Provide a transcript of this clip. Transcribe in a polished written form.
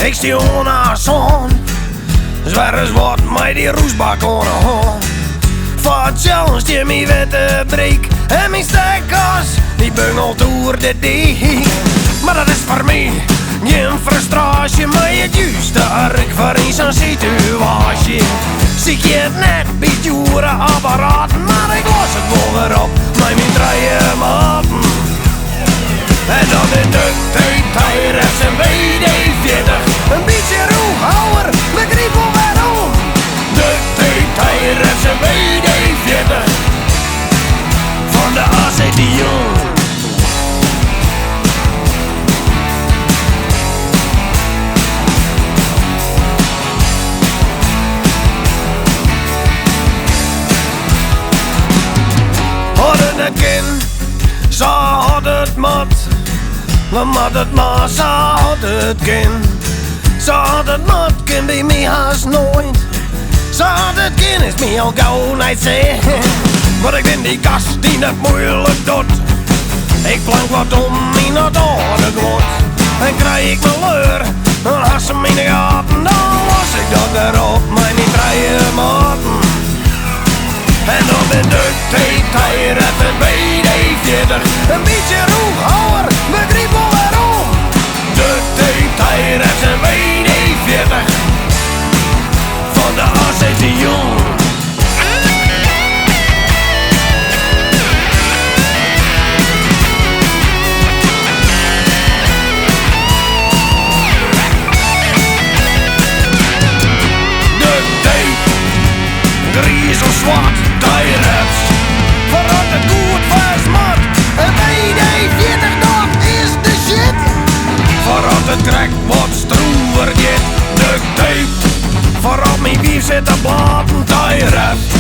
Ik stie oan A sân. Swer ris wat mei dy roestbak oan 'e hân. Foar itselde stie myn wetterbreek en myn stekkas dy bungelt oer de dyk. Mar dat is foar my gjin frustraasje, mei it juste ark foar yn sa'n situaasje. Sykje it net by djoere apparaten, mar ik los it wol wer op mei myn trije maten. En dat is duct tape, tie wraps en WD-40. In bytsje rûchhouwer, begryp wol wêrom. Duct tape, tie wraps en WD-40. Fan de AC de Jong. As it net kin, sa as it moat, dan moat it mar sa as it kin. Sa as it moat, kin by my hast noait. Sa as it kin, is my al gau nei 't sin. Want ik bin dy gast dy't net moeilik docht. Ik plank wat om yn dat âlde guod. En krij ik myn leur, dan hast se 'm yn de gaten. Dan los ik dat wer op mei myn trije maten. En dat binne duct tape, tie wrap en WD-40. In bytsje rûchhouwer, begryp wol wêrom. Duct tape, tie wraps en WD-40. Fan de AC de Jong. Duct tape, griis of swart, tie wraps. Foar as it goed fêst moat. En WD-40, dat is de shit. Foar as it krekt wat stroefer giet. Duct tape, foar op myn wief sit te blaten. Tie wraps.